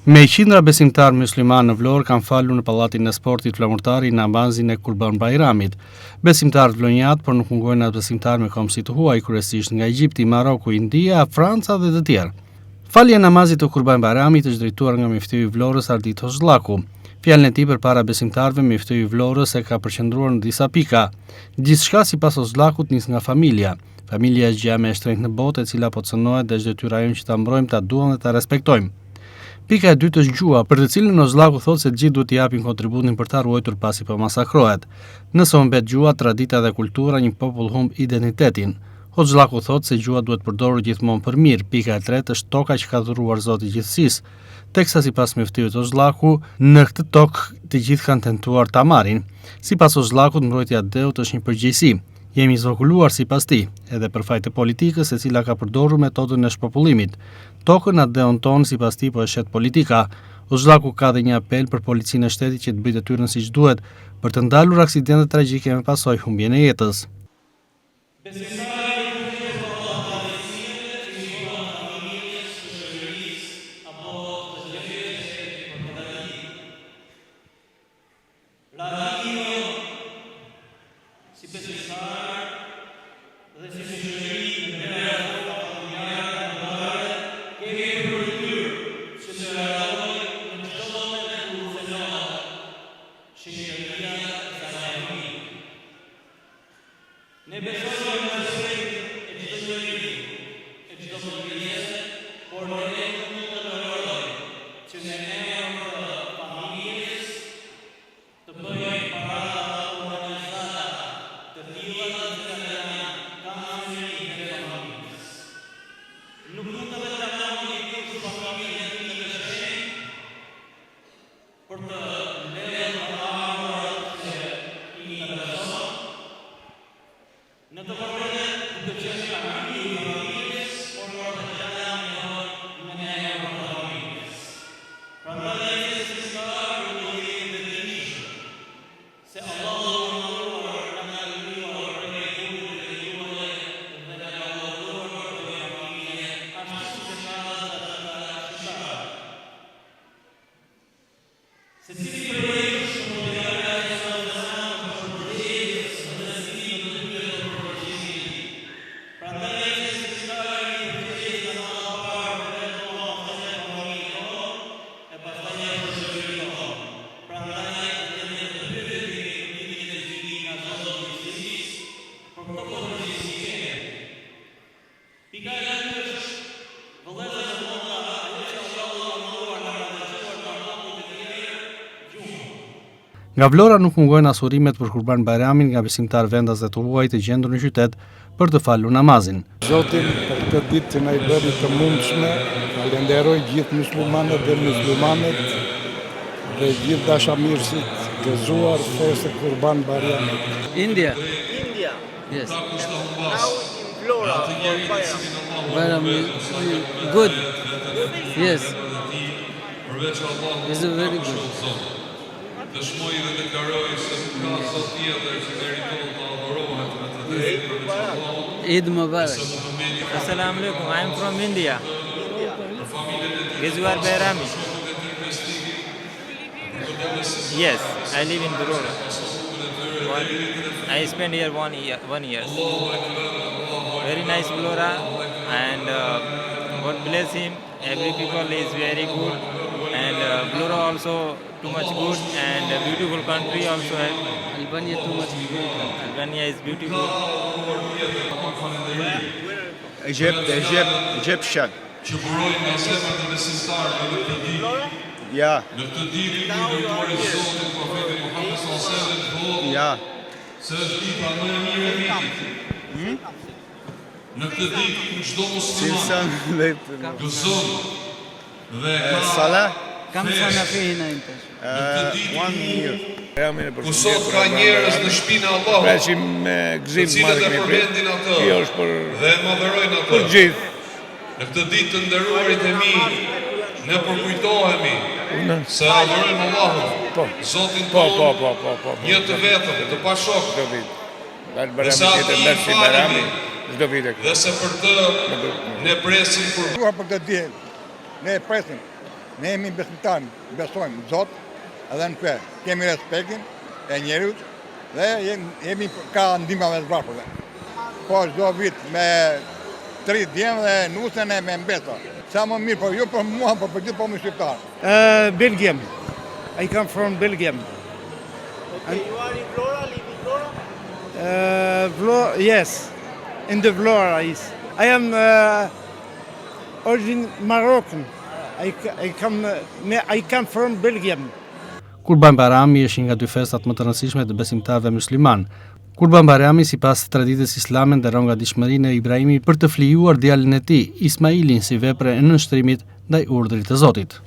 Me qindra besimtarë myslimanë në Vlorë kanë falur në Pallatin e Sportit Flamurtari namazin e Kurban Bajramit. Besimtarët vlonjatë, por nuk mungojnë as besimtarë me kombësi të huaj, kryesisht nga Egjipti, Maroku, India, Franca dhe të tjerë. Falja e namazit të Kurban Bajramit është drejtuar nga myftiu i Vlorës Ardit Hoxhllaku. Fjalën e tij përpara besimtarëve myftiu i Vlorës e ka përqendruar në disa pika. Gjithçka sipas Hoxhllakut nis nga familja. Familja është gjëja më e shtrenjtë në botë e cila po cënohet dhe është detyra jonë që ta mbrojmë, ta duam dhe ta respektojmë. Pika e dytë është gjuha, për të cilën Hoxhllaku thotë se të gjithë duhet të japin kontributin për ta ruajtur pasi po masakrohet. Nëse humbet gjuha, tradita dhe kultura, një popull humb identitetin. Hoxhllaku thotë se gjuha duhet përdorur gjithmonë për mirë. Pika e tretë është toka që ka dhuruar Zoti gjithësisë. Teksa sipas myftiut Hoxhllaku, në këtë tokë të gjithë kanë tentuar ta marrin. Sipas Hoxhllakut, mbrojtja e atdheut është një përgjegjësi. Jemi zvogëluar sipas tij, edhe për faj të politikës e cila ka përdorur metodën e shpopullimit. Tokën atdheun tonë sipas tij po e shet politika. Hoxhllaku ka dhe një apel për policinë e shtetit që të bëjë detyrën siç duhet për të ndalur aksidentet tragjike me pasojë humbjen e jetës. Si besimtarë dhe si shoqëri me vlera të forta familjare dhe kombëtare, kemi për detyrë që të reagojmë në çdo moment kur cenohet shenjtëria e kësaj familje. Ne besojmë në të drejtën e çdo njeriu, e çdo krijese, por ne nuk mund të tolerojmë që në emër të familjes të bëjmë parada apo organizata të tilla të cilat janë kancerin e familjes. Nuk mund të reklamojë dikush familjen e tij të shenjtë për të mbledhur të ardhurat që i intereson. Në të vërtetë, duke qenë armiku i familjes, por edhe plani e bën në emër të familjes. Prandaj ne si besimtarë duhet të jemi të vetëdijshëm se Allahu i Madhëruar na ka krijuar prej burrit dhe gruaje dhe na ka urdhëruar të bëjmë familje ashtu siç e ka dhe tradita shqiptare. Secili prej nesh thotë Pejgamberi alejhi salatu ve selam është përgjegjës dhe secili do të pyetet për përgjegjësinë e tij. Prandaj ne si besimtarë jemi përgjegjës në radhë të parë për veten tonë, pastaj për familjen tonë e pastaj edhe për shoqërinë tonë. Prandaj edhe ne do të pyetemi në ditën e gjykimit nga Zoti i gjithësisë për këto përgjegjësi që kemi. Pika e dytë është, vëllezër dhe motra, ajo që Allahu i Madhëruar na ka veçuar nga popujt e tjerë, gjuha. Nga Vlora nuk mungojnë as urimet për Kurban Bajramin nga besimtarë vendas dhe të huaj të gjendur në qytet për të falur namazin. Zotin për këtë ditë që na i bëri të mundshme, falenderoj gjithë myslimanët dhe myslimanet dhe gjithë dashamirësit gëzuar festën Kurban Bajramit. India. India. Yes. Now in Vlora for Bayram. Bayram is good. Yes. It's very good. Dëshmoj dhe deklaroj se nuk ka zot tjetër që meriton të adhurohet me të drejtë përveç Allahut. Eid Mubarak. Assalamu alaikum. I am from India. Gëzuar Bajrami. Yes, I live in Vlora. One, I spent here one year. One year. Very nice Vlora, and uh, God bless him. Every people is very good, and uh, Vlora also too much good, and a beautiful country also. Albania too much good. Albania is beautiful. Egypt, Egypt, Egyptian. Që burojnë nga zemrat e besimtarëve në këtë ditë. Yeah. Në këtë ditë ku i dërguari i Zotit, profeti Muhammed sallallahu alejhi ve sellem thotë Yeah. se është dita më e mirë e vitit. Në këtë ditë ku çdo musliman gëzon dhe ka Salah? Kam sana fi hina inta? Në këtë ditë One year. ku sot ka njerëz në shtëpinë e Allahut, Presim me të gëzim cilët madh e kemi prit. përmendin atë Kjo është për dhe e madhërojnë atë. për gjithë. Në këtë ditë të nderuarit e mi, ne përkujtohemi se adhurojmë Allahun, Po. Zotin Po, po, tonë, po, po, po, po. një të vetëm, të pashok, Çdo vit. Dal Dhe se Bajrami tjetër atij merr si falemi, Bajrami, çdo vit e dhe se për të ne presim kur Dua për këtë diel. Ne e presim. Ne jemi besimtarë, besojmë në Zot edhe në fe. Kemi respektin e njeriut dhe jemi ka ndihmave të varfërve. Po çdo vit me tri djem dhe nusen e me mbesa. Sa më mirë, po jo për mua, po për gjithë popullin shqiptar. Uh, Belgium. I come from Belgium. Okay, you are in Vlora, live in Vlora? Uh, Vlora, yes, in the Vlora is. I am uh, origin Moroccan. I, I come, I come from Belgium. Kurban Bajrami është një nga dy festat më të rëndësishme të besimtarëve myslimanë. Kurban Bajrami sipas traditës islame nderon gatishmërinë e Ibrahimit për të flijuar djalin e tij, Ismailin si vepër e nënshtrimit ndaj urdhrit të Zotit.